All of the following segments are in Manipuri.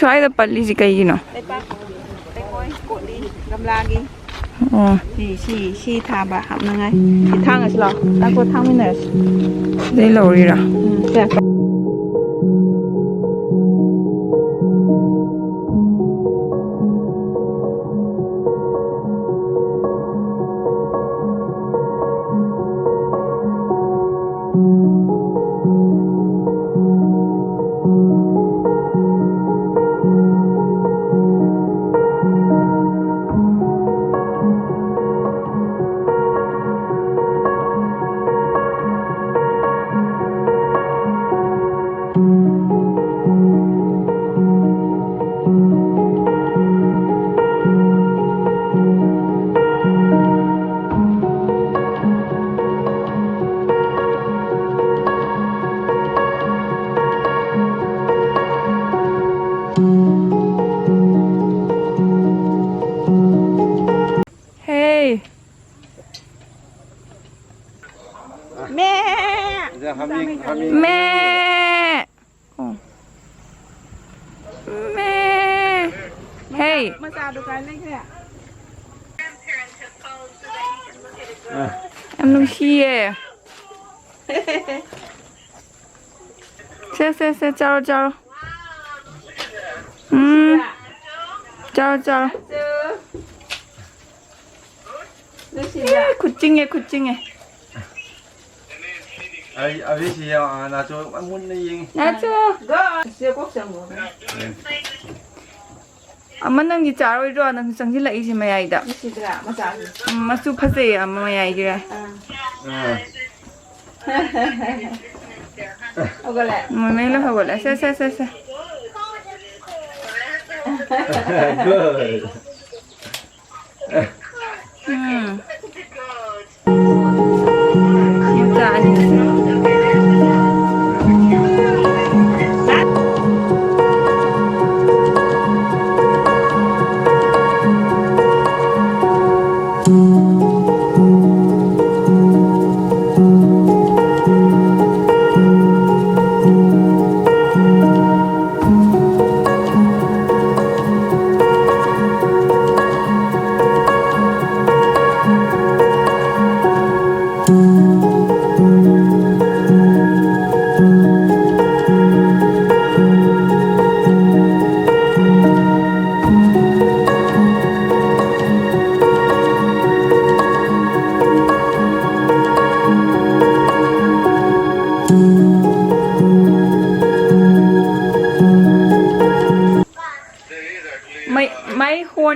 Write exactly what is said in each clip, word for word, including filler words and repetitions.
ꯁ꯭ꯋꯥꯏꯗ ꯄꯠꯂꯤꯁꯤ ꯀꯩꯒꯤꯅꯣ? ꯂꯩꯕꯥꯛ, ꯂꯩꯉꯣꯏ ꯀꯣꯠꯂꯤ, ꯒꯝꯂꯥꯒꯤ꯫ ꯑꯣ꯫ ꯁꯤ, ꯁꯤ, ꯁꯤ ꯊꯥꯕ ꯍꯥꯞꯅꯉꯥꯏ꯫ ꯁꯤ ꯊꯥꯡꯉꯁꯤ ꯂꯥꯛꯑꯣ꯫ ꯂꯥꯛꯈꯣ, ꯊꯥꯡꯃꯤꯟꯅꯔꯁꯤ꯫ ꯁꯤꯗꯩ ꯂꯧꯔꯤꯔꯥ? ꯎꯝ, ꯁꯦ꯫ Hey. ꯃꯦ꯫ ꯁꯤꯗ ꯍꯥꯃꯦꯡ, ꯍꯥꯃꯦꯡ꯫ ꯃꯦ꯫ ꯑꯣ꯫ ꯃꯦ꯫ Hey꯫ ꯃꯆꯥꯗꯣ ꯀꯥꯏ ꯂꯩꯈ꯭ꯔꯦ? ꯑ꯫ ꯌꯥꯝ ꯅꯨꯡꯁꯤꯌꯦ꯫ ꯁꯦ, ꯁꯦ, ꯁꯦ, ꯆꯥꯔꯣ, ꯆꯥꯔꯣ꯫ ꯎꯝ꯫ ꯆꯥꯔꯣ, ꯆꯥꯔꯣ꯫ ꯅꯨꯡꯁꯤꯕ꯭ꯔꯥ? ꯑꯦ, ꯈꯨꯠ ꯆꯤꯡꯉꯦ, ꯈꯨꯠ ꯆꯤꯡꯉꯦ꯫ ꯑꯩ, ꯑꯕꯤꯁꯤ ꯌꯥ-, ꯅꯥꯆꯣ ꯃꯨꯟꯅ ꯌꯦꯡꯉꯤ꯫ ꯅꯥꯆꯣ꯫ ꯒꯣ! ꯁꯤꯗ ꯀꯣꯛ ꯆꯪꯉꯣ꯫ ꯎꯝ꯫ ꯑꯃ ꯅꯪꯗꯤ ꯆꯥꯔꯣꯏꯗ꯭ꯔꯣ? ꯅꯪꯁꯨ ꯆꯪꯁꯤꯜꯂꯛꯏꯁꯦ ꯃꯌꯥꯏꯗ꯫ ꯅꯨꯡꯁꯤꯗ꯭ꯔꯥ, ꯃꯆꯥꯁꯦ? ꯎꯝ, ꯃꯆꯨ ꯐꯖꯩꯌꯦ ꯑꯃ ꯃꯌꯥꯏꯒꯤꯔ꯫ ꯑꯥ꯫ ꯑꯥ꯫ ꯍꯧꯒꯠꯂꯦ? ꯃꯃꯩ ꯂꯣꯏ ꯍꯧꯒꯠꯂꯦ꯫ ꯁꯦ, ꯁꯦ, ꯁꯦ, ꯁꯦ꯫ Good. ꯎꯝ꯫ ꯃꯆꯥ ꯑꯅꯤꯁꯦ꯫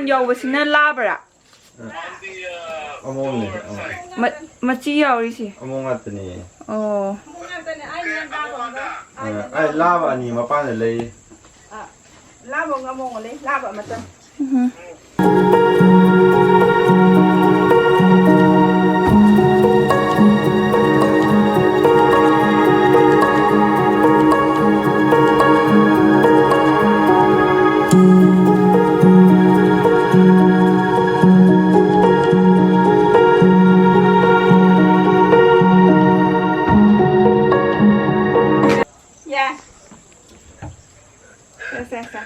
ꯌꯥꯎꯕꯁꯤꯅ ꯂꯥꯕꯔꯥ? ꯑꯃꯣꯝꯅꯦ, ꯑꯃꯣꯝ꯫ ꯃ-, ꯃꯆꯤ ꯌꯥꯎꯔꯤꯁꯦ? ꯑꯃꯣꯝ ꯉꯥꯛꯇꯅꯦ꯫ ꯑꯣ꯫ ꯑ, ꯑꯩ ꯂꯥꯕ ꯑꯅꯤ ꯃꯄꯥꯟꯗ ꯂꯩ꯫ ꯑ, ꯂꯥꯕ ꯑꯃꯒ ꯑꯃꯣꯝꯒ ꯂꯩ, ꯂꯥꯕ ꯑꯃꯇꯪ꯫ ꯎꯝ꯫ ꯌꯥ꯫ ꯁꯦ, ꯁꯦ, ꯁꯦ꯫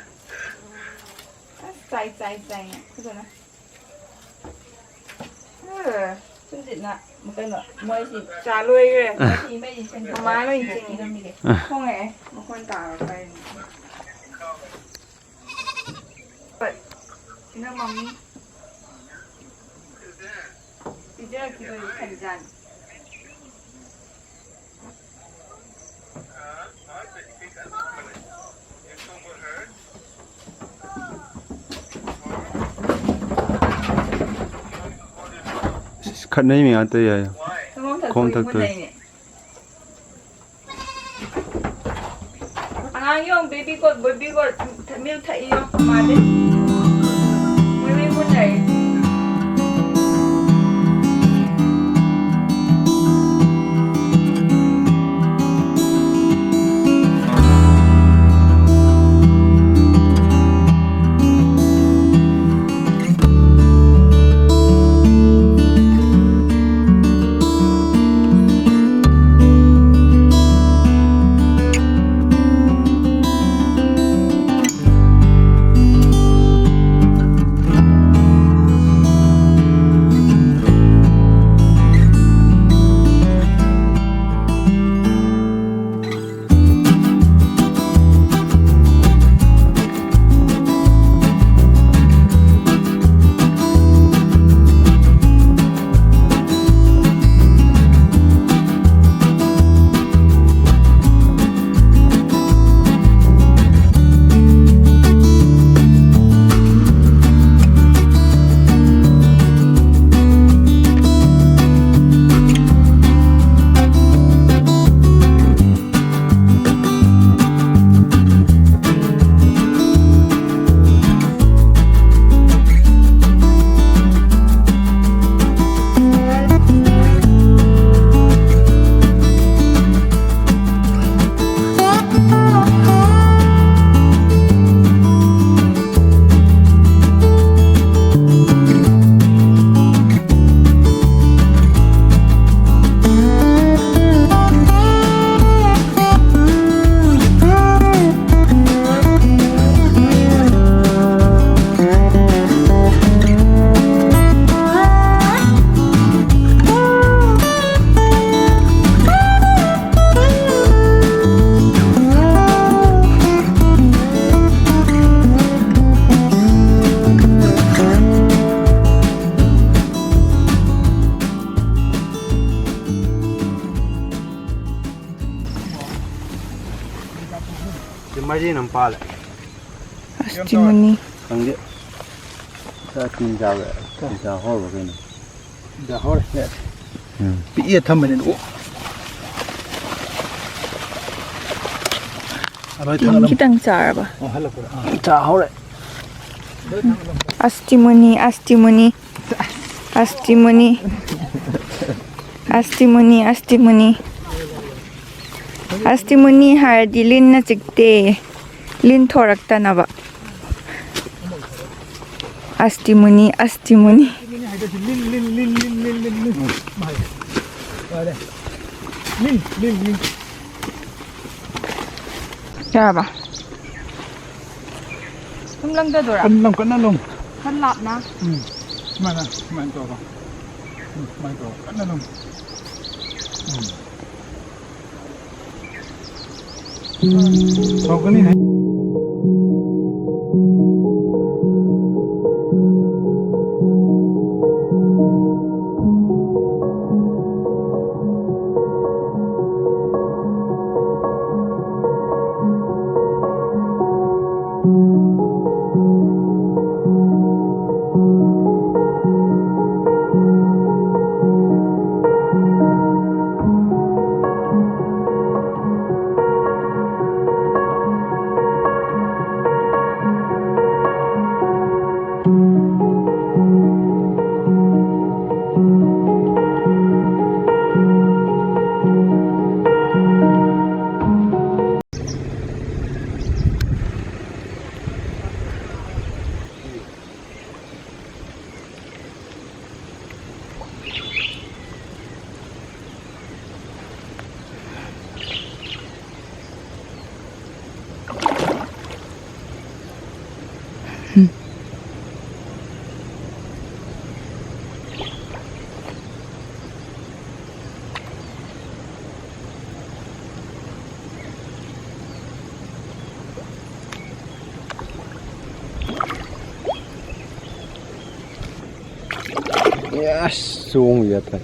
ꯑꯁ, ꯆꯥꯏ, ꯆꯥꯏ, ꯆꯥꯏ꯫ ꯐꯖꯅ꯫ ꯑ, ꯁꯨꯝꯖꯤꯠꯅ ꯀꯩꯅꯣ, ꯃꯣꯏꯁꯤ ꯆꯥ ꯂꯣꯏꯈ꯭ꯔꯦ꯫ ꯃꯁꯤ ꯃꯩꯁꯤ ꯁꯦꯝꯗꯣꯛ-, ꯃꯃꯥ ꯂꯣꯏ ꯆꯤꯡꯉꯦ꯫ ꯊꯤꯔꯝꯃꯤꯒꯦ꯫ ꯈꯣꯡꯉꯛꯑꯦ꯫ ꯃꯈꯣꯟ ꯇꯥꯔꯕ ꯀꯩꯅꯣ? ꯍꯣꯏ꯫ ꯁꯤꯅ ꯃꯝꯃꯤ꯫ ꯄꯤꯖꯔꯛꯈꯤꯗꯣꯏꯅꯤ ꯈꯟꯖꯥꯠꯅꯤ꯫ ꯏꯁ, ꯈꯠꯅꯩ ꯃꯤ ꯉꯥꯛꯇ ꯌꯥꯏ꯫ ꯈꯣꯝ ꯊꯛꯇꯣꯏ꯫ ꯃꯨꯟꯅꯩꯅꯦ꯫ ꯑꯉꯥꯡ ꯌꯦꯡꯉꯨ, baby goat, baby goat, milk ꯊꯛꯏ ꯌꯦꯡꯉꯨ, ꯃꯥꯗꯤ꯫ ꯃꯣꯏ ꯃꯣꯏ ꯃꯨꯟꯅꯔꯤ꯫ ꯃꯔꯤꯅ ꯑꯃ ꯄꯥꯜꯂꯦ꯫ ꯑꯁꯇꯤꯃꯨꯅꯤ꯫ ꯈꯪꯗꯦ꯫ ꯆꯥ ꯇꯤꯟ ꯆꯥꯕ, ꯇꯤꯟ ꯆꯥ ꯍꯧꯔꯕ ꯀꯩꯅꯣ? ꯇꯤꯟ ꯆꯥ ꯍꯧꯔꯦ꯫ ꯎꯝ꯫ ꯄꯤꯛꯑꯦ ꯊꯝꯕꯅꯤꯅ꯫ ꯑꯣ꯫ ꯑꯔꯣꯏ ꯇꯤꯟ ꯊꯥꯡꯒꯠꯂꯝ-, ꯈꯤꯇꯪ ꯆꯥꯔꯕ? ꯑꯣ, ꯍꯜꯂꯛꯄꯗ꯫ ꯑꯥ꯫ ꯆꯥ ꯍꯧꯔꯦ꯫ ꯑꯁꯇꯤꯃꯨꯅꯤ, ꯑꯁꯇꯤꯃꯨꯅꯤ꯫ ꯑꯁꯇꯤꯃꯨꯅꯤ꯫ ꯑꯁꯇꯤꯃꯨꯅꯤ, ꯑꯁꯇꯤꯃꯨꯅꯤ꯫ ꯑꯁꯇꯤꯃꯨꯅꯤ ꯍꯥꯏꯔꯗꯤ ꯂꯤꯟꯅ ꯆꯤꯛꯇꯦ꯫ ꯂꯤꯟ ꯊꯣꯔꯛꯇꯅꯕ꯫ ꯑꯁꯇꯤꯃꯨꯅꯤ, ꯑꯁꯇꯤꯃꯨꯅꯤ꯫ ꯂꯤꯟ, ꯂꯤꯟ, ꯂꯤꯟ꯫ ꯃꯥ ꯍꯥꯏ꯫ ꯂꯤꯟ, ꯂꯤꯟ, ꯂꯤꯟ꯫ ꯌꯥꯔꯕ? ꯁꯨꯝ ꯂꯪꯊꯗꯣꯏꯔꯥ? ꯀꯟꯅ ꯂꯪ, ꯀꯟꯅ ꯂꯪ꯫ ꯈꯔ ꯂꯥꯞꯅ? ꯎꯝ꯫ ꯁꯨꯃꯥꯏꯅ, ꯁꯨꯃꯥꯏꯅ ꯇꯧꯔꯣ꯫ ꯎꯝ, ꯁꯨꯃꯥꯏꯅ ꯇꯧꯔꯣ꯫ ꯀꯟꯅ ꯂꯪ꯫ ꯎꯝ꯫ ꯁꯥꯎꯔꯛꯀꯅꯤꯅꯦ꯫ ꯑꯁ, ꯆꯣꯡ ꯌꯥꯗ꯭ꯔꯦ꯫